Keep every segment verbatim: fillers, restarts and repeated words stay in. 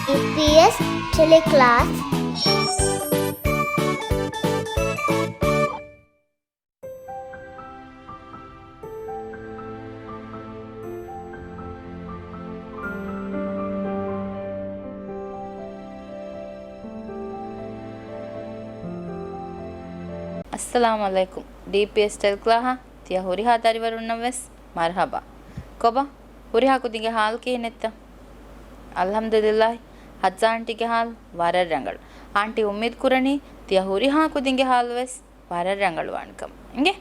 ޑީޕީއެސް ޓެލެކްލާސް. އައްސަލާމު ޢަލައިކުމް. ޑީޕީއެސް ޓެލެކްލާހަށް ތިޔަ ހުރިހާ ދަރިވަރުންނަށް ވެސް މަރުޙަބާ. ކޮބާ؟ ހުރިހާ ކުދިންގެ ޙާލު ކިހިނެއްތަ؟ އަލްޙަމްދުލިއްލާހި، ޙައްޖާ އާންޓީގެ ޙާލު ވަރަށް ރަނގަޅު. އާންޓީ އުއްމީދު ކުރަނީ ތިޔަ ހުރިހާ ކުދިންގެ ޙާލު ވެސް ވަރަށް ރަނގަޅުވާނެ ކަމަށް. އިނގޭ؟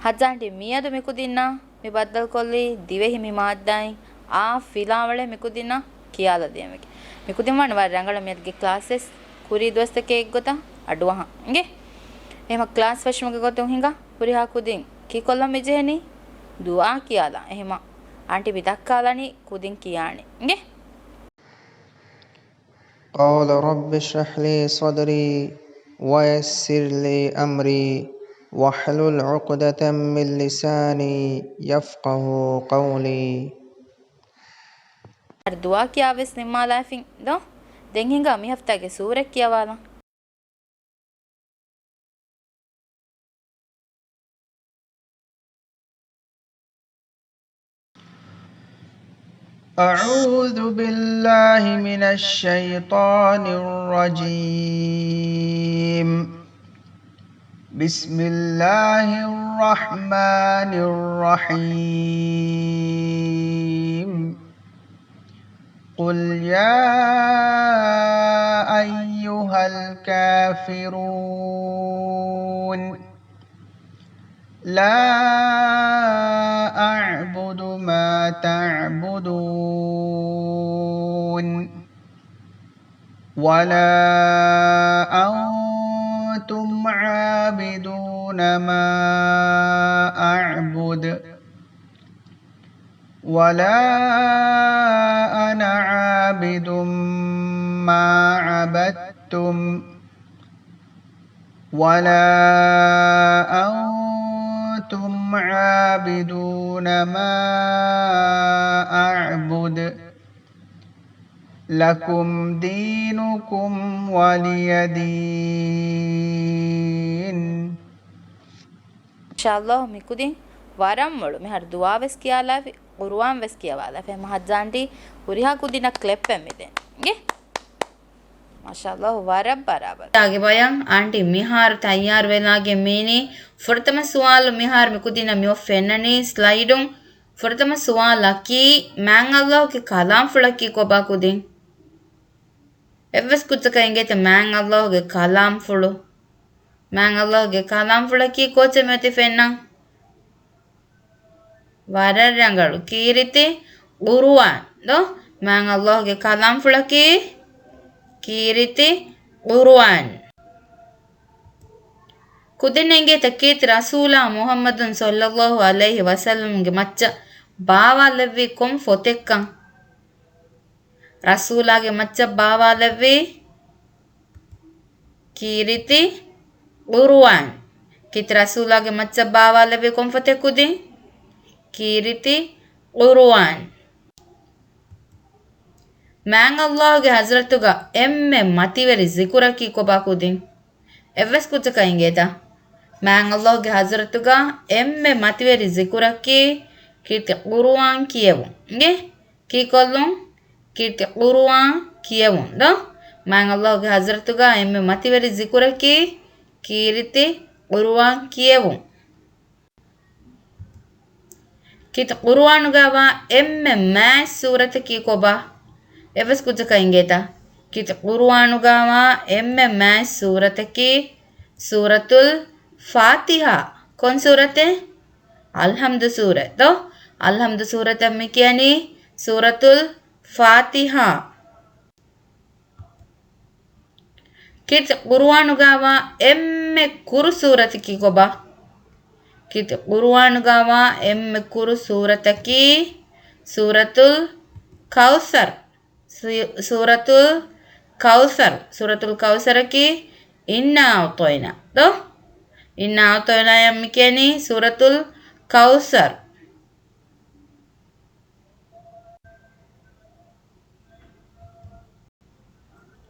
ޙައްޖާ އާންޓީ، މިއަދު މި ކުދިންނާ މި ބައްދަލުކޮށްލީ ދިވެހި މި މާއްދާއިން އާ ފިލާވަޅެއް މި ކުދިންނަށް ކިޔާލަދިޔަމެކޭ. މި ކުދިން ވާނެ ވަރަށް ރަނގަޅަށް މިއަދުގެ ކްލާސް ވެސް ކުރީ ދުވަސްތަކެއް އެއްގޮތަށް އަޑުއަހަން. އިނގޭ؟ އެހެމަ ކްލާސް ފެށުމުގެ ގޮތުން ހިނގާ ހުރިހާ ކުދިން ކީކޮށްލަން މި ޖެހެނީ ދުޢާ ކިޔާލާ. އެހެމަ އާންޓީ މި ދައްކާލަނީ ކުދިން ކިޔާނީ. އިނގޭ؟ قال رب اشرح لي صدري ويسر لي أمري واحلل عقدة من لساني يفقه قولي. އަދި ދުޢާ ކިޔާ ވެސް ނިންމާލާފިން ދޯ؟ ދެން ހިނގާ މި ހަފްތާގެ ސޫރަތް ކިޔަވާލަން. أعوذ بالله من الشيطان الرجيم. بسم الله الرحمن الرحيم. قل يا أيها الكافرون لا أعبد ما تعبدون ولا أنتم عابدون ما أعبد ولا أنا عابد ما عبدتم ولا أنتم عابدون ما أعبد لكم دينكم ولي دين. މާޝާﷲ، މިކުދިން ވަރަށް މޮޅު. މިހާރު ދުޢާ ވެސް ކިޔާލާފި، ޤުރުއާން ވެސް ކިޔަވާލާފި. އެހެމަ ޙައްޖާ އާންޓީ ހުރިހާ ކުދިންނަށް ކްލެޕްއެއް މިދޭން. އިނގޭ؟ މާޝާﷲ، ވަރަށް ބަރާބަރު. އާގެ ބަޔަން އާންޓީ މިހާރު ތައްޔާރު ވެލާގެން މީނީ. ފުރަތަމަ ސުވާލު މިހާރު މި ކުދިންނަށް މިއޮތް ފެންނަނީ ސްލައިޑުން. ފުރަތަމަ ސުވާލަކީ، މާތް ﷲ ގެ ކަލާމްފުޅަކީ ކޮބާ ކުދިން؟ އެއްވެސް ކުއްޖަކަށް އެނގޭތަ މާތް ﷲ ގެ ކަލާމްފުޅު؟ މާތް ﷲ ގެ ކަލާމްފުޅަކީ ކޯޗެއް މިއޮތީ ފެންނަން؟ ވަރަށް ރަނގަޅު. ކީރިތި ޤުރުއާން ދޯ؟ މާތް ﷲ ގެ ކަލާމްފުޅަކީ ކީރިތި ޤުރުއާން. ކުދިން އެނގޭތަ ކީރިތި ރަސޫލާ މުޙައްމަދު ޞައްލައްލާހު ޢަލައިހި ވަސައްލަމްގެ މައްޗަށް ބާވާލެއްވީ ކޮން ފޮތެއްކަން؟ ރަސޫލާގެ މައްޗަށް ބާވާލެއްވީ ކީރިތި ޤުރުއާން. ކީރިތި ރަސޫލާގެ މައްޗަށް ބާވާލެއްވީ ކޮން ފޮތެއް ކުދިން؟ ކީރިތި ޤުރުއާން. މާތް ﷲ ގެ ޙަޟްރަތުގަ އެންމެ މަތިވެރި ޒިކުރަކީ ކޮބާ ކުދިން؟ އެއްވެސް ކުއްޖަކަށް އެނގޭތަ؟ މާތް ﷲ ގެ ޙަޟްރަތުގަ އެންމެ މަތިވެރި ޒިކުރަކީ ކީރިތި ޤުރުއާން ކިޔެވުން. އިނގޭ؟ ކީކޮށްލުން؟ ކީރިތި ޤުރުއާން ކިޔެވުން ދޯ؟ މާތް ﷲ ގެ ޙަޟްރަތުގަ އެންމެ މަތިވެރި ޒިކުރަކީ ކީރިތި ޤުރުއާން ކިޔެވުން. ކީރިތި ޤުރުއާނުގަވާ އެންމެ މާތް ސޫރަތަކީ ކޮބާ؟ އެއްވެސް ކުއްޖަކަށް އެނގޭތަ؟ ކީރިތި ޤުރުއާނުގަވާ އެންމެ މާތް ސޫރަތަކީ ސޫރަތުލް ފާތިޙާ. ކޮން ސޫރަތެއް؟ އަލްޙަމްދު ސޫރަތް ދޯ؟ އަލްޙަމްދު ސޫރަތަށް މި ކިޔަނީ ސޫރަތުލް ފާތިޙާ. ކީރިތި ޤުރުއާނުގަވާ އެންމެ ކުރު ސޫރަތަކީ ކޮބާ؟ ކީރިތި ޤުރުއާނުގަވާ އެންމެ ކުރު ސޫރަތަކީ ސޫރަތުލް ކައުސަރް. ސޫ-، ސޫރަތުލް ކައުސަރް. ސޫރަތުލް ކައުސަރަކީ އިންނާ އަޢުޠައިނާ ދޯ؟ އިންނާ އަޢުޠައިނާއަށް މި ކިޔަނީ ސޫރަތުލް ކައުސަރް.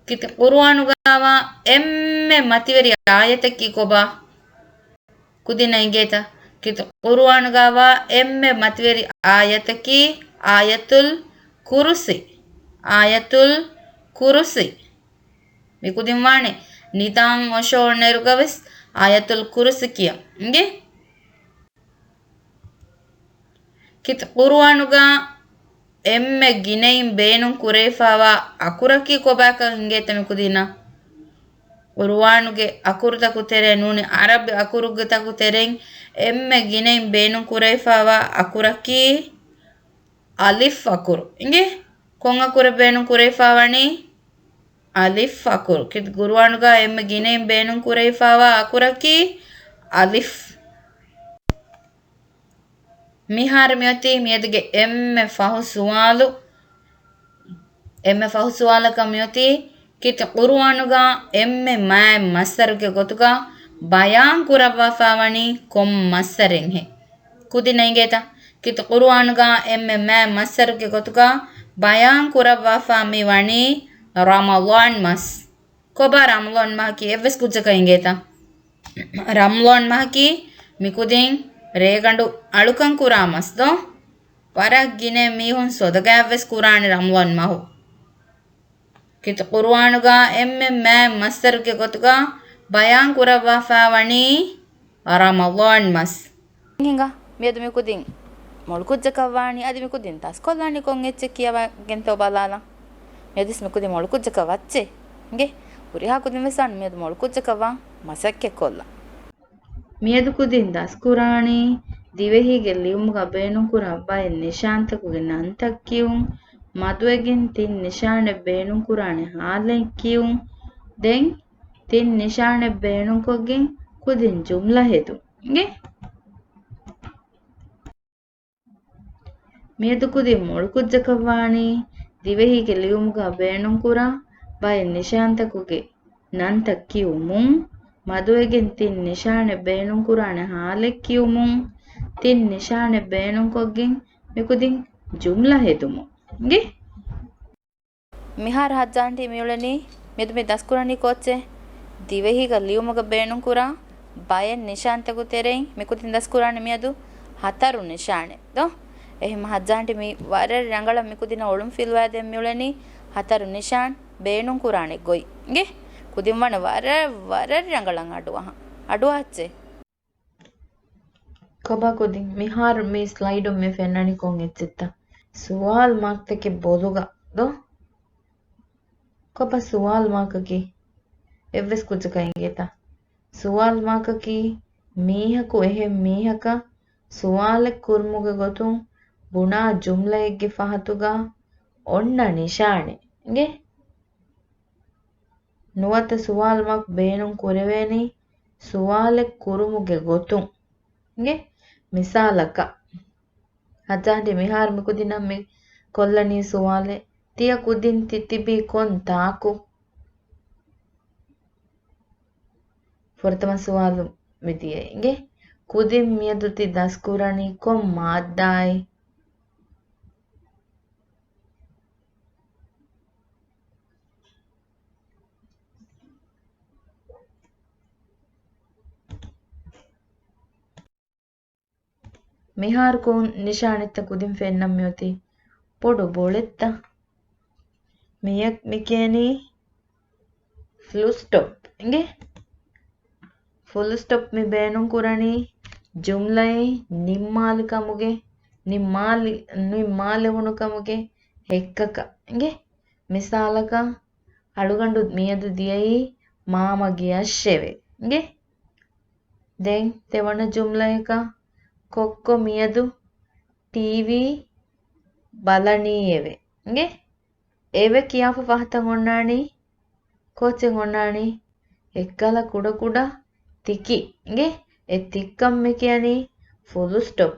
ކިތަ ޤުރުއާނުގަވާ އެންމެ މަތިވެރި އާޔަތަކީ ކޮބާ؟ ކުދިންނަށް އިނގޭތަ؟ ކިތަ ޤުރުއާނުގަވާ އެންމެ މަތިވެރި އާޔަތަކީ އާޔަތުލް ކުރުސި. އާޔަތުލް ކުރުސި. މިކުދިން ވާނެ ނިދާން އޮށޯންނައިރުގަވެސް އާޔަތުލް ކުރުސި ކިޔަން. އިނގޭ؟ ކިތަ ޤުރުއާނުގަ އެންމެ ގިނައިން ބޭނުން ކުރެވިފައިވާ އަކުރަކީ ކޮބާކަން އިނގޭތަ މިކުދިންނަށް؟ ޤުރުއާނުގެ އަކުރުތަކު ތެރޭ ނޫނީ ޢަރަބި އަކުރުގެ ތަކު ތެރެއިން އެންމެ ގިނައިން ބޭނުން ކުރެވިފައިވާ އަކުރަކީ އަލިފް އަކުރު. އިނގޭ؟ ކޮން އަކުރެއް ބޭނުން ކުރެވިފައިވަނީ؟ އަލިފް އަކުރު. ކި-، ޤުރުއާނުގަ އެންމެ ގިނައިން ބޭނުން ކުރެވިފައިވާ އަކުރަކީ އަލިފް. މިހާރު މިއޮތީ މިއަދުގެ އެންމެ ފަހު ސުވާލު. އެންމެ ފަހު ސުވާލަކަށް މިއޮތީ، ކިތަ ޤުރުއާނުގަ އެންމެ މާތް މައްސަރުގެ ގޮތުގަ ބަޔާން ކުރައްވާފައިވަނީ ކޮން މައްސަރެއްހޭ؟ ކުދިންނަށް އިނގޭތަ؟ ކިތަ ޤުރުއާނުގަ އެންމެ މާތް މައްސަރުގެ ގޮތުގަ ބަޔާން ކުރައްވާފަ މި ވަނީ ރަމަޟާން މަސް. ކޮބާ ރަމަޟާން މަހަކީ އެއްވެސް ކުއްޖަކަށް އިނގޭތަ؟ ރަމަޟާން މަހަކީ މިކުދިން ރޭގަނޑު އަޅުކަން ކުރާ މަސް ދޯ؟ ވަރަށް ގިނަ މީހުން ޞަދަޤާތްވެސް ކުރާނެ ރަމަޟާން މަހު. ކިތަ ޤުރުއާނުގަ އެންމެ މާތް މައްސަރުގެ ގޮތުގަ ބަޔާން ކުރައްވާފައި ވަނީ ރަމަޟާން މަސް. ހިނގާ، މިއަދު މިކުދިން މޮޅު ކުއްޖަކަށް ވާނީ، އަދި މިކުދިން ދަސްކޮށްލާނީ ކޮން އެއްޗެއް ކިޔަވައިގެންތޯ ބަލާލަން. މިއަދިސް މިކުދިން މޮޅު ކުއްޖަކަށް ވައްޗޭ. އިނގޭ، ހުރިހާ ކުދިން ވެސް ވާން މިއަދު މޮޅު ކުއްޖަކަށް ވާން މަސައްކަތް ކޮށްލަން. މިއަދު ކުދިން ދަސްކުރާނީ، ދިވެހީގެ ލިޔުމުގަ ބޭނުންކުރާ ބައެއް ނިޝާންތަކުގެ ނަންތައް ކިޔުން، މަދުވެގެން ތިން ނިޝާނެއް ބޭނުންކުރާނެ ހާލެއް ކިޔުން. ދެން ތިން ނިޝާނެއް ބޭނުންކޮށްގެން ކުދިން ޖުމްލަ ހެދުން. އިނގޭ؟ މިއަދު ކުދިން މޮޅު ކުއްޖަކަށް ވާނީ، ދިވެހީގެ ލިޔުމުގަ ބޭނުންކުރާ ބައެއް ނިޝާންތަކުގެ ނަންތައް ކިޔުމުން، މަދުވެގެން ތިން ނިޝާނެއް ބޭނުންކުރާނެ ހާލެއް ކިޔުމުން، ތިން ނިޝާނެއް ބޭނުންކޮށްގެން މިކުދިން ޖުމްލަ ހެދުމުން. އިނގޭ؟ މިހާރު ހައްޖާންޓީ މިއުޅެނީ، މިއަދު މި ދަސްކުރަނީ ކޯއްޗެއް؟ ދިވެހީގަ ލިޔުމުގަ ބޭނުންކުރާ ބައެއް ނިޝާންތަކު ތެރެއިން މިކުދިން ދަސްކުރާނެ މިއަދު ހަތަރު ނިޝާނެއް ދޯ؟ އެހެން ހައްޖާންޓީ މި ވަރަށް ރަނގަޅަށް މިކުދިންނަށް އޮޅުން ފިލުވާދޭން މިއުޅެނީ ހަތަރު ނިޝާން ބޭނުންކުރާނެ ގޮތް. އިނގޭ؟ ކުދިން ވަނަ ވަރަށް، ވަރަށް ރަނގަޅަށް އަޑުއަހަން. އަޑުއަހައްޗޭ. ކޮބާ ކުދިން މިހާރު މި ސްލައިޑުން މި ފެންނަނީ ކޮން އެއްޗެއްތަ؟ ސުވާލު މާކްތަކެއް ބޮލުގަ ދޯ؟ ކޮބާ ސުވާލު މާކަކީ؟ އެއްވެސް ކުއްޖަކަށް އިނގޭތަ؟ ސުވާލު މާކަކީ މީހަކު އެހެން މީހަކަށް ސުވާލެއް ކުރުމުގެ ގޮތުން ބުނާ ޖުމްލައެއްގެ ފަހަތުގަ އޮންނަ ނިޝާނެއް. އިނގޭ؟ ނުވަތަ ސުވާލު މާކް ބޭނުން ކުރެވޭނީ ސުވާލެއް ކުރުމުގެ ގޮތުން. އިނގޭ؟ މިސާލަކަށް، ހައްޖާންޓީ މިހާރު މިކުދިންނަށް މި ކޮށްލަނީ ސުވާލެއް، ތިޔަ ކުދިން ތި ތިބީ ކޮން ތާކު؟ ފުރަތަމަ ސުވާލު މިދިޔައީ. އިނގޭ؟ ކުދިން މިއަދު ތި ދަސްކުރަނީ ކޮން މާއްދާއެއް؟ މިހާރު ކޮން ނިޝާނެއްތަ ކުދިން ފެންނަން މިއޮތީ؟ ބޮޑު ބޮޅެއްތަ؟ މިއަށް މި ކިޔަނީ ފުލް ސްޓޮޕް. އިނގޭ؟ ފުލް ސްޓޮޕް މި ބޭނުން ކުރަނީ ޖުމްލައެއް ނިންމާލި ކަމުގެ، ނިންމާލި، ނިންމާލެވުނު ކަމުގެ ހެއްކަކަށް. އިނގޭ؟ މިސާލަކަށް، އަޅުގަނޑު މިއަދު ދިޔައީ މާމަ ގެއަށްށެވެ. އިނގޭ؟ ދެން ތެވަނަ ޖުމްލަޔަކަށް، ކޮއްކޮ މިއަދު ޓީވީ ބަލަނީއެވެ. އިނގޭ؟ އެވެ ކިޔާފަ ފަހަތަށް އޮންނާނީ ކޯއްޗެއް އޮންނާނީ؟ އެއްކަލަ ކުޑަކުޑަ ތިކި. އިނގޭ؟ އެ ތިއްކަން މި ކިޔަނީ ފުލް ސްޓޮޕް.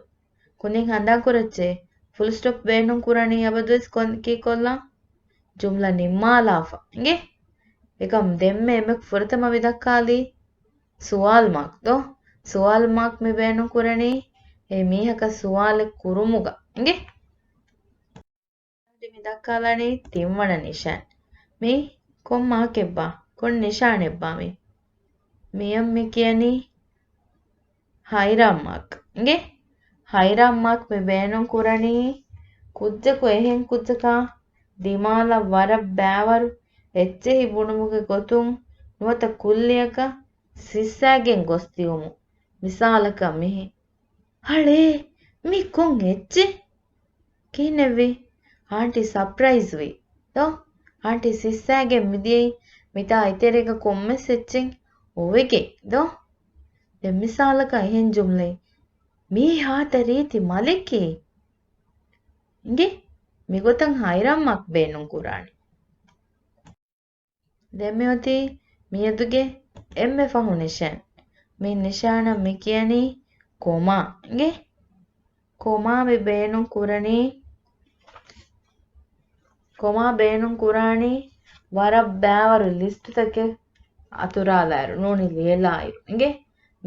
ކުދިން ހަނދާން ކުރައްޗޭ، ފުލް ސްޓޮޕް ބޭނުން ކުރަނީ އަބަދުވެސް ކޮން ކީކޮށްލާ؟ ޖުމްލަ ނިންމާލާފަ. އިނގޭ؟ އެކަމް ދެންމެ އެމެ ފުރަތަމަ މި ދައްކާލީ ސުވާލު މާކް ދޯ؟ ސުވާލު މާކް މި ބޭނުން ކުރަނީ އެ މީހަކަށް ސުވާލެއް ކުރުމުގަ. އިނގޭ؟ މި ދައްކާލަނީ ތިންވަނަ ނިޝާން. މި ކޮން މާކެއްބާ؟ ކޮން ނިޝާނެއްބާ މީ؟ މިއަށް މި ކިޔަނީ ހައިރާން މާކް. އިނގޭ؟ ހައިރާން މާކް މި ބޭނުން ކުރަނީ ކުއްޖަކު އެހެން ކުއްޖަކާ ދިމާލަށް ވަރަށް ބައިވަރު އެއްޗެހި ބުނުމުގެ ގޮތުން ނުވަތަ ކުއްލިއަކަށް ސިއްސައިގެން ގޮސް ދިއުމު. މިސާލަކަށް މިހި. އަޅޭ، މީ ކޮން އެއްޗެއް؟ ކިހިނެއްވީ؟ އާންޓީ ސަޕްރައިޒް ވީ ދޯ؟ އާންޓީ ސިއްސައިގެން މިދިޔައީ މިތާ އެތެރޭގަ ކޮންމެސް އެއްޗެއް އޮވެގެން ދޯ؟ ދެން މިސާލަކަށް އެހެން ޖުމްލައެއް. މީ ހާދަ ރީތި މަލެކޭ. އިނގޭ؟ މިގޮތަށް ހައިރާން މާކް ބޭނުން ކުރާނެ. ދެން މިއޮތީ މިއަދުގެ އެންމެ ފަހު ނިޝާން. މި ނިޝާނަށް މި ކިޔަނީ ކޮމާ. އިނގޭ؟ ކޮމާ މި ބޭނުން ކުރަނީ، ކޮމާ ބޭނުން ކުރާނީ ވަރަށް ބައިވަރު ލިސްޓުތަކެއް އަތުރާލާއިރު، ނޫނީ ލިޔެލާއިރު. އިނގޭ؟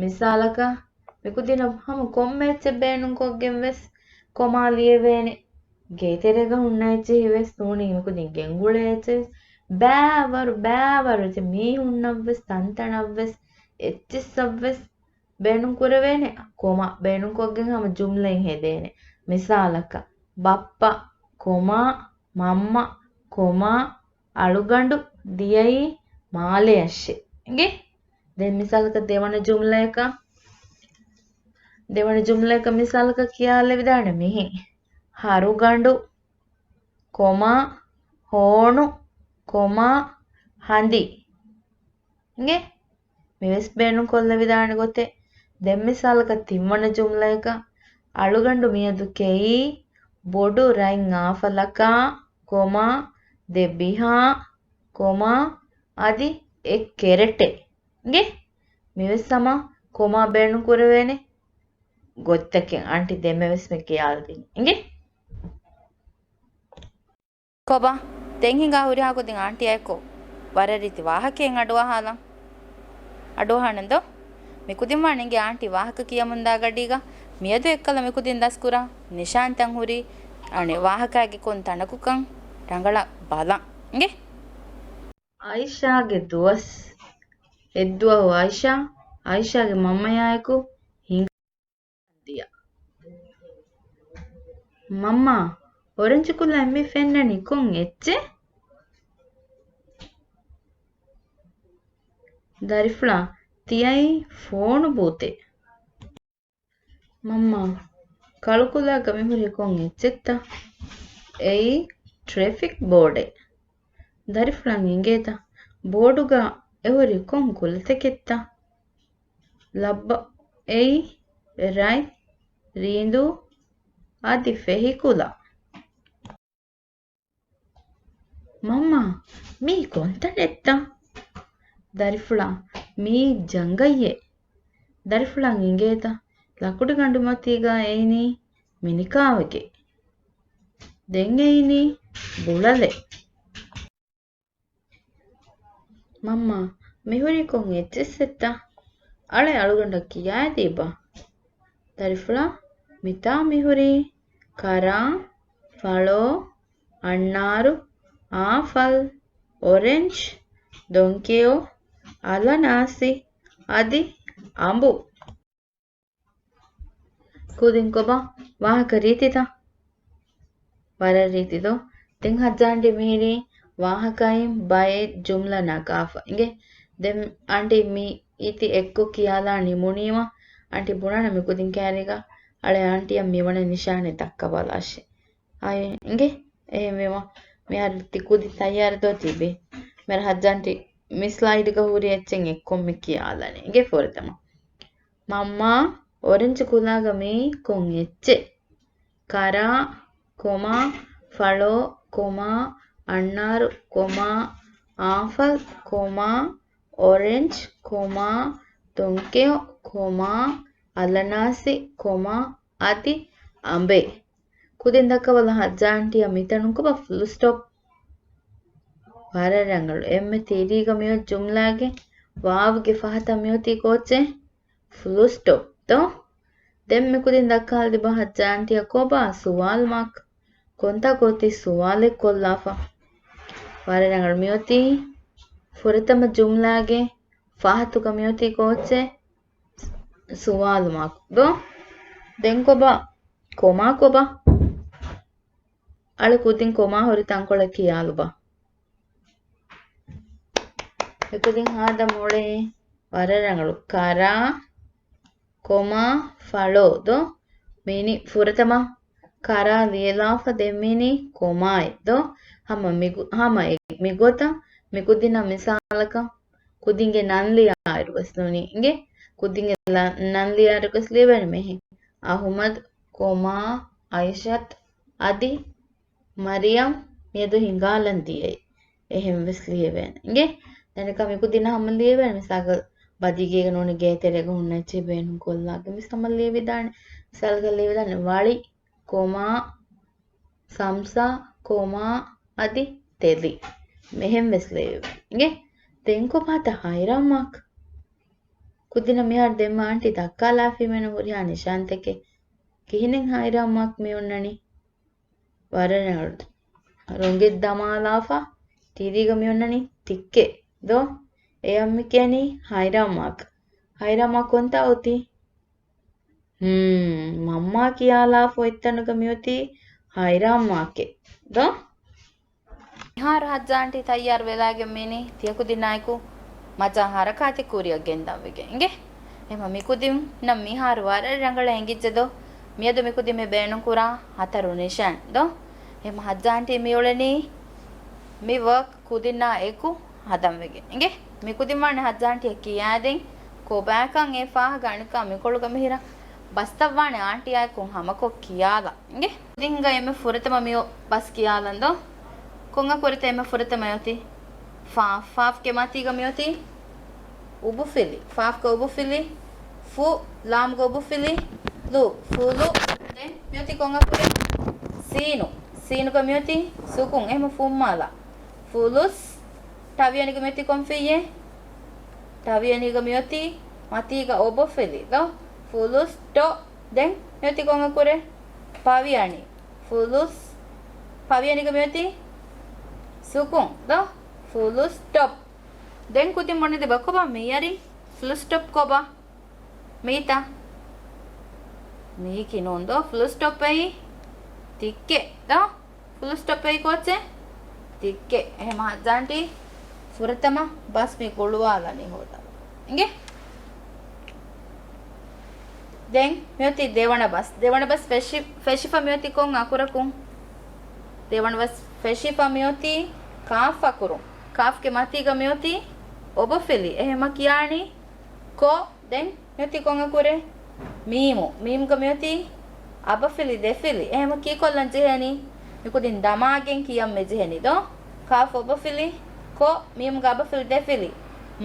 މިސާލަކަށް، މިކުދިންނަށް ހަމަ ކޮންމެ އެއްޗެއް ބޭނުންކޮށްގެން ވެސް ކޮމާ ލިޔެވޭނެ. ގޭތެރޭގަ ހުންނަ އެއްޗެހި ވެސް ނޫނީ މިކުދިން ގެންގުޅޭ އެއްޗެއް ވެސް ބައިވަރު، ބައިވަރު އެއްޗެއް މީހުންނަށް ވެސް، ތަންތަނަށް ވެސް، އެއްޗިއްސަށް ވެސް ބޭނުން ކުރެވޭނެ. ކޮމާ ބޭނުންކޮށްގެން ހަމަ ޖުމްލައެއް ހެދޭނެ. މިސާލަކަށް، ބައްޕަ، ކޮމާ، މަންމަ، ކޮމާ، އަޅުގަނޑު ދިޔައީ މާލެއަށޭ. އިނގޭ؟ ދެން މިސާލަކަށް ދެވަނަ ޖުމްލައަކަށް، ދެވަނަ ޖުމްލައަކަށް މިސާލަކަށް ކިޔާލެވިދާނެ މިހި. ހަރުގަނޑު، ކޮމާ، ހޯނު، ކޮމާ، ހަނދި. އިނގޭ؟ މިވެސް ބޭނުން ކޮށްލެވިދާނެ ގޮތެއް. ދެން މިސާލަކަށް ތިންވަނަ ޖުމްލައަކަށް، އަޅުގަނޑު މިއަދު ކެއީ ބޮޑު ރަތް އާފަލަކާ، ކޮމާ، ދެ ބިހާ، ކޮމާ، އަދި އެއް ކެރެޓެއް. އިނގޭ؟ މިވެސް ހަމަ ކޮމާ ބޭނުން ކުރެވޭނެ ގޮތްތަކެއް އާންޓީ ދެންމެވެސް މި ކިޔާލަދިނީ. އިނގޭ؟ ކޮބާ، ދެން ހިނގާ ހުރިހާ ކުދިން އާންޓީއާއެކު ވަރަށް ރީތި ވާހަކައެއް އަޑުއަހާލަން. އަޑުއަހާނަން ދޯ؟ މިކުދިން ވާން އިނގޭ އާންޓީ ވާހަކަ ކިޔަމުންދާ ގަޑީގަ މިއަދު އެއްކަލަ މިކުދިން ދަސްކުރާ ނިޝާންތައް ހުރީ އަނެއް ވާހަކައިގެ ކޮން ތަނަކުކަން ރަނގަޅަށް ބަލަން. އިނގޭ؟ އައިޝާގެ ދުވަސް. އެއްދުވަހު އައިޝާ، އައިޝާގެ މަންމަޔާއެކު ހިނގަ ދިޔަ. މަންމާ، އޮރެންޖު ކުލައިން މި ފެންނަނީ ކޮން އެއްޗެއް؟ ދަރިފުޅާ، ތިޔައީ ފޯނު ބޫތެއް. މަންމާ، ކަޅުކުލައިގަ މިހުރީ ކޮން އެއްޗެއްތަ؟ އެއީ ޓްރެފިކް ބޯޑެއް. ދަރިފުޅަށް އެނގޭތަ؟ ބޯޑުގަ އެހުރީ ކޮން ކުލަތަކެއްތަ؟ ލައްބަ، އެއީ ރަތް، ރީނދޫ އަދި ފެހިކުލަ. މަންމާ، މީ ކޮންތަނެއްތަ؟ ދަރިފުޅާ، މީ ޖަނގައްޔެއް. ދަރިފުޅަށް އެނގޭތަ؟ ލަކުޑިގަނޑުމަތީގަ އެއިނީ މިނިކާވެގެން. ދެން އެއިނީ ބުޅަލެއް. މަންމާ، މިހުރީ ކޮން އެއްޗިއްސެއްތަ؟ އަޅެ އަޅުގަނޑަށް ކިޔާދީބަ. ދަރިފުޅާ، މިތާ މިހުރީ ކަރާ، ފަޅޯ، އަންނާރު، އާފަލް، އޮރެންޖް، ދޮންކެޔޮ، އަލަނާސި، އަދި އަނބު. ކުދިން ކޮބާ ވާހަކަ ރީތިތަ؟ ވަރަށް ރީތި ދޯ؟ ދެން ހައްޖާ އާންޓީ މިހިރީ ވާހަކައިން ބައެއް ޖުމްލަ ނަގާފަ. އިނގޭ؟ ދެން އާންޓީ މި އިތި އެއްކޮށް ކިޔާލާ ނިމުނީމަ، އާންޓީ ބުނާނެ މި ކުދިން ކައިރީގަ އަޅެ އާންޓީއަށް މިވަނަ ނިޝާނެއް ދައްކަބަލާށޭ. އާޔަ އިނގޭ؟ އެހެންވީމަ، މިހާރު ތި ކުދި ތައްޔާރު ދޯ ތިބީ؟ މިހާރު ހައްޖާ އާންޓީ މި ސްލައިޑްގަ ހުރި އެއްޗެއް އެއްކޮށް މި ކިޔާލަނީ. އިނގޭ ފުރަތަމަ. މަންމާ، އޮރެންޖު ކުލާގަ މީ ކޮން އެއްޗެއް؟ ކަރާ، ކޮމާ، ފަޅޯ، ކޮމާ، އަންނާރު، ކޮމާ، އާފަލް، ކޮމާ، އޮރެންޖް، ކޮމާ، ދޮންކެޔޮ، ކޮމާ، އަލަނާސި، ކޮމާ، އަދި އަނބެއް. ކުދިން ދައްކަވަލަ ހައްޖާ އާންޓީއަށް މިތަނުން ކޮބާ ފުލް ސްޓޮޕް؟ ވަރަށް ރަނގަޅު. އެންމެ ތިރީގަ މިއޮތް ޖުމްލާގެ ވާވްގެ ފަހަތަށް މިއޮތީ ކޯއްޗެއް؟ ފުލް ސްޓޮޕް ދޯ؟ ދެން މިކުދިން ދައްކާލަދީބަ ހައްޖާ އާންޓީއަށް ކޮބާ ސުވާލު މާކް؟ ކޮންތާކު އޮތީ ސުވާލެއް ކޮށްލާފަ؟ ވަރަށް ރަނގަޅު. މިއޮތީ ފުރަތަމަ ޖުމްލާގެ ފަހަތުގަ މިއޮތީ ކޯއްޗެއް؟ ސުވާލު މާކު ދޯ؟ ދެން ކޮބާ؟ ކޮމާ ކޮބާ؟ އަޅެ ކުދިން ކޮމާ ހުރި ތަންކޮޅެއް ކިޔާލުބަ. މިކުދިން ހާދަ މޮޅޭ ވަރަށް ރަނގަޅު. ކަރާ، ކޮމާ، ފަޅޯ ދޯ؟ މީނި ފުރަތަމަ ކަރާ ލިޔެލާފަ ދެން މީނި ކޮމާއެއް ދޯ؟ ހަމަ މިގު-، ހަމަ އެ މިގޮތަށް މިކުދިންނަށް މިސާލަކަށް ކުދިންގެ ނަން ލިޔާއިރު ވެސް ނޫނީ އިނގޭ. ކުދިންގެ ލަ-، ނަން ލިޔާއިރު ވެސް ލިޔެވޭނެ މެހެން. އަހުމަދު، ކޮމާ، އައިޝަތު، އަދި މަރިޔަމް މިއަދު ހިނގާލަން ދިޔައީ. އެހެން ވެސް ލިޔެވޭނެ އިނގޭ. ދެން ކަ މިކުދިންނަށް ހަމަ ލިޔެވޭނެ. މިސާލަކަށް ބަދީގޭގަ ނޫނީ ގޭތެރޭގަ ހުންނަ އެއްޗެއް ބޭނުން ކޮށްލާގެން ވެސް ހަމަ ލިޔެވިދާނެ. މިސާލަކަށް ލިޔެވިދާނެ ވަޅި، ކޮމާ، ސަމްސާ، ކޮމާ، އަދި ތެލި. މެހެން ވެސް ލިޔެވޭނެ އިނގޭ. ދެން ކޮބާތަ ހައިރާން މާކް؟ ކުދިންނަށް މިހާރު ދެންމެ އާންޓީ ދައްކާލާފީމެން ހުރިހާ ނިޝާންތަކެއް. ކިހިނެއް ހައިރާން މާކް މި އޮންނަނީ؟ ވަރަށް ރަނގަޅު. ރޮނގެއް ދަމާލާފަ ތިރީގަ މި އޮންނަނީ ތިއްކެއް ދޯ؟ އެޔަށް މި ކިޔަނީ ހައިރާން މާކް. ހައިރާން މާކް ކޮންތާ އޮތީ؟ ހުން، މަންމާ ކިޔާލާފަ އޮތްތަނުގަ މިއޮތީ ހައިރާން މާކެއް ދޯ؟ މިހާރު ހައްޖާ އާންޓީ ތައްޔާރު ވެލާގެން މީނީ ތިޔަކުދިންނާއެކު މަޖާ ހަރަކާތެއް ކުރިއަށް ގެންދަން ވެގެން އިނގޭ. އެހެމަ މިކުދިންނަށް މިހާރު ވަރަށް ރަނގަޅަށް އެނގިއްޖެ ދޯ؟ މިއަދު މިކުދިން މި ބޭނުން ކުރާ ހަތަރު ނިޝާން ދޯ؟ އެހެމަ ހައްޖާ އާންޓީ މި އުޅެނީ މި ވަރކް ކުދިންނާ އެކު ހަދަން ވެގެން އިނގޭ. މިކުދިން ވާނެ ހައްޖާ އާންޓީއަށް ކިޔާދޭން ކޮބާކަން އެ ފާހަގަ އަނެއްކާ މިކޮޅުގަ މިހިރަ ބަސްތައް ވާނެ އާންޓީއާއެކު ހަމަކޮށް ކިޔާލަން އިނގޭ. ކުދިންގަ އެންމެ ފުރަތަމަ މިއޮ ބަސް ކިޔާލަން ދޯ؟ ކޮން އަކުރެތަ އެންމެ ފުރަތަމަ އޮތީ؟ ފާ. ފާފްގެ މަތީގަ މިއޮތީ އުބުފިލި. ފާފްގަ އުބުފިލި. ފު. ލާމްގަ އުބުފިލި. ލު. ފުލު. ދެން މިއޮތީ ކޮން އަކުރެއް؟ ސީނު. ސީނުގަ މިއޮތީ ސުކުން. އެހެމަ ފުއްމާލާ. ފުލުސް. ޓަވިޔަނިގަ މިއޮތީ ކޮން ފިއްޔެއް؟ ޓަވިޔަނީގަ މިއޮތީ މަތީގަ އޮބޮފިލި ދޯ؟ ފުލުސް ޓޮ. ދެން މިއޮތީ ކޮން އަކުރެއް؟ ޕަވިޔަނި. ފުލުސް. ޕަވިޔަނީގަ މިއޮތީ ސުކުން ދޯ؟ ފުލުސް ޓޮޕް. ދެން ކުދިން ބުނެދެބަ ކޮބާ މިޔަރި؟ ފުލުސް ޓޮޕް ކޮބާ؟ މީތަ؟ މީކީ ނޫން ދޯ؟ ފުލުސް ޓޮޕް އެއީ ތިއްކެއް ދޯ؟ ފުލުސް ޓޮޕް އެއީ ކޯއްޗެއް؟ ތިއްކެއް. އެހެމަ ހައްޖާ އާންޓީ ފުރަތަމަ ބަސް މި ގުޅުވާލަނީ ހޯދާ. އިނގޭ؟ ދެން މިއޮތީ ދެވަނަ ބަސް. ދެވަނަ ބަސް ފެށި-، ފެށިފަ މިއޮތީ ކޮން އަކުރަކުން؟ ދެވަނަ ބަސް ފެށިފަ މިއޮތީ ކާފް އަކުރުން. ކާފްގެ މަތީގަ މިއޮތީ އޮބޮފިލި. އެހެމަ ކިޔާނީ ކޮ. ދެން މިއޮތީ ކޮން އަކުރެއް؟ މީމު. މީމްގަ މިއޮތީ އަބަފިލި ދެފިލި. އެހެމަ ކީކޮށްލަން ޖެހޭނީ؟ މިކުދިން ދަމާގެން ކިޔަން މި ޖެހެނީ ދޯ؟ ކާފް އޮބޮފިލި، ކޮ، މީމްގަ އަބަފިލި ދެފިލި.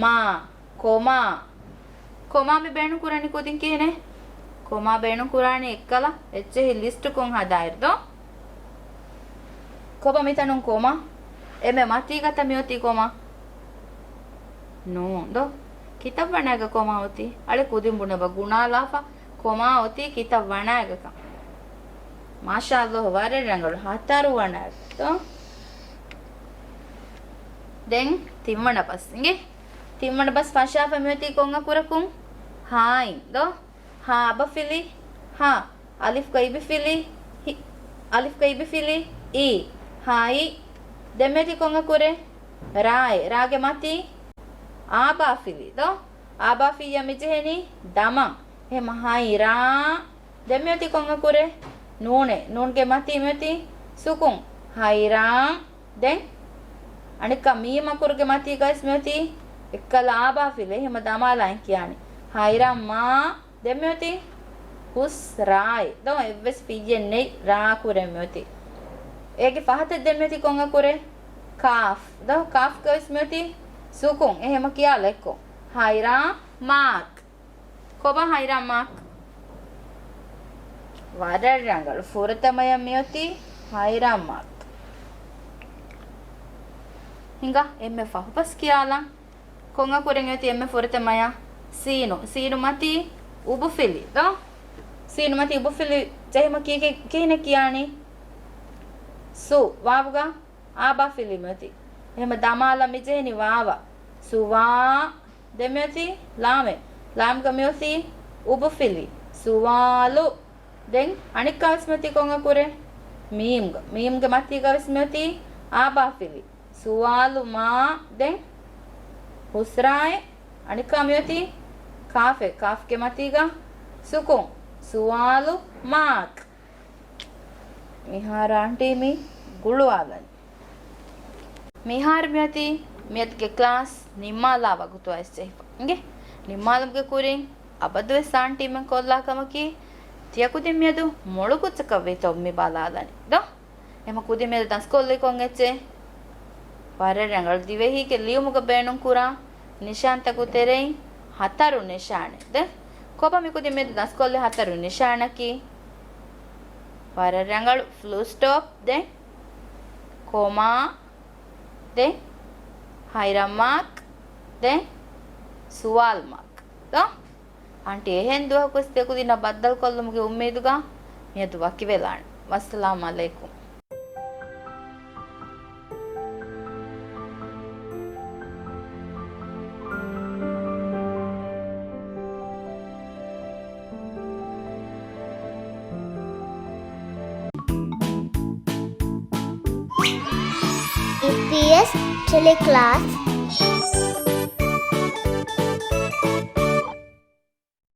މާ، ކޮމާ. ކޮމާ މި ބޭނުން ކުރަނީ ކުދިން ކިހިނެއް؟ ކޮމާ ބޭނުން ކުރާނީ އެއްކަލަ އެއްޗެހި ލިސްޓުކޮށް ހަދާއިރު ދޯ؟ ކޮބާ މިތަނުން ކޮމާ؟ އެންމެ މަތީގަތަ މިއޮތީ ކޮމާ؟ ނޫން ދޯ؟ ކިތައް ވަނައިގަ ކޮމާ އޮތީ؟ އަޅެ ކުދިން ބުނެބަ ގުނާލާފަ ކޮމާ އޮތީ ކިތައް ވަނައިގަކަން. މާޝާﷲ ވަރަށް ރަނގަޅު ހަތަރު ވަނައިގަ ދޯ؟ ދެން ތިންވަނަ ބަސް އިނގޭ. ތިންވަނަ ބަސް ފަށާފަ މިއޮތީ ކޮން އަކުރަކުން؟ ހާއިން ދޯ؟ ހާ އަބަފިލި، ހާ. އަލިފްގަ އިބިފިލި، ހި. އަލިފްގަ އިބިފިލި، އީ. ހާއި. ދެން މިއޮތީ ކޮން އަކުރެއް؟ ރާއެއް. ރާގެ މަތީ އާބާފިލި ދޯ؟ އާބާފިއްޔަށް މިޖެހެނީ ދަމަން. އެހެމަ ހައިރާ. ދެން މިއޮތީ ކޮން އަކުރެއް؟ ނޫނެއް. ނޫންގެ މަތީ މިއޮތީ ސުކުން. ހައިރާން. ދެން އަނެއްކާ މީމް އަކުރުގެ މަތީގައިސް މިއޮތީ އެއްކަލަ އާބާފިލި. އެހެމަ ދަމާލާއިން ކިޔާނީ ހައިރާން މާ. ދެން މިއޮތީ ހުސް ރާއެއް. ދޯ އެއްވެސް ފިއްޔެއް ނެތް ރާ ކުރެން މިއޮތީ. އޭގެ ފަހަތަށް ދެން މިއޮތީ ކޮން އަކުރެއް؟ ކާފް. ދޯ ކާފްގަވެސް މިއޮތީ ސުކުން. އެހެމަ ކިޔާލަ އެއްކޮށް. ހައިރާން މާކް. ކޮބާ ހައިރާން މާކް؟ ވަރަށް ރަނގަޅު. ފުރަތަމަޔަށް މިއޮތީ ހައިރާން މާކް. ހިނގާ އެންމެ ފަހުބަސް ކިޔާލަން. ކޮން އަކުރެއް އޮތީ އެންމެ ފުރަތަމަޔަށް؟ ސީނު. ސީނު މަތީ އުބުފިލި. ދޯ؟ ސީނު މަތީ އުބުފިލި ޖެހުމަށް ކީކޭ-، ކިހިނެއް ކިޔާނީ؟ ސު. ވާވުގަ އާބާފިލި މިއޮތީ. އެހެމަ ދަމާލަށް މިޖެހެނީ ވާވަށް. ސުވާ. ދެން މިއޮތީ ލާމެއް. ލާމްގަ މިއޮތީ އުބުފިލި. ސުވާލު. ދެން އަނެއްކާވެސް މިއޮތީ ކޮން އަކުރެއް؟ މީމްގަ. މީމްގެ މަތީގަވެސް މިއޮތީ އާބާފިލި. ސުވާލު މާ. ދެން ހުސްރާއެއް. އަނެއްކާ މިއޮތީ ކާފެއް. ކާފްގެ މަތީގަ ސުކުން. ސުވާލު މާކް. މިހާރު އާންޓީ މި ގުޅުވާލަނީ. މިހާރު މިއޮތީ މިއަދުގެ ކްލާސް ނިންމާލާ ވަގުތު އައިސްޖެހިފަ. އިނގޭ، ނިންމާލުމުގެ ކުރިން އަބަދުވެސް އާންޓީމެން ކޮށްލާ ކަމަކީ، ތިޔަ ކުދިން މިއަދު މޮޅު ކުއްޖަކަށް ވީތޯ މި ބަލާލަނީ ދޯ؟ އެމަ ކުދިން މިއަދު ދަސްކޮށްލީ ކޮން އެއްޗެއް؟ ވަރަށް ރަނގަޅު. ދިވެހީގެ ލިޔުމުގަ ބޭނުން ކުރާ ނިޝާންތަކުގެ ތެރެއިން ހަތަރު ނިޝާނެއް. ދެން ކޮބާ މި ކުދިން މިއަދު ދަސްކޮށްލި ހަތަރު ނިޝާނަކީ؟ ވަރަށް ރަނގަޅު. ފުލް ސްޓޮޕް، ދެން ކޮމާ، ދެން ހައިރަން މާކް، ދެން ސުވާލު މާކް. ދޯ؟ އާންޓީ އެހެން ދުވަހަކުވެސް ތިޔަ ކުދިންނާ ބައްދަލުކޮށްލުމުގެ އުއްމީދުގަ މިއަދު ވަކިވެލާނެ. ވައްސަލާމް އަލައިކުމް. އީޕީއެސް ޓެލެކްލާސް.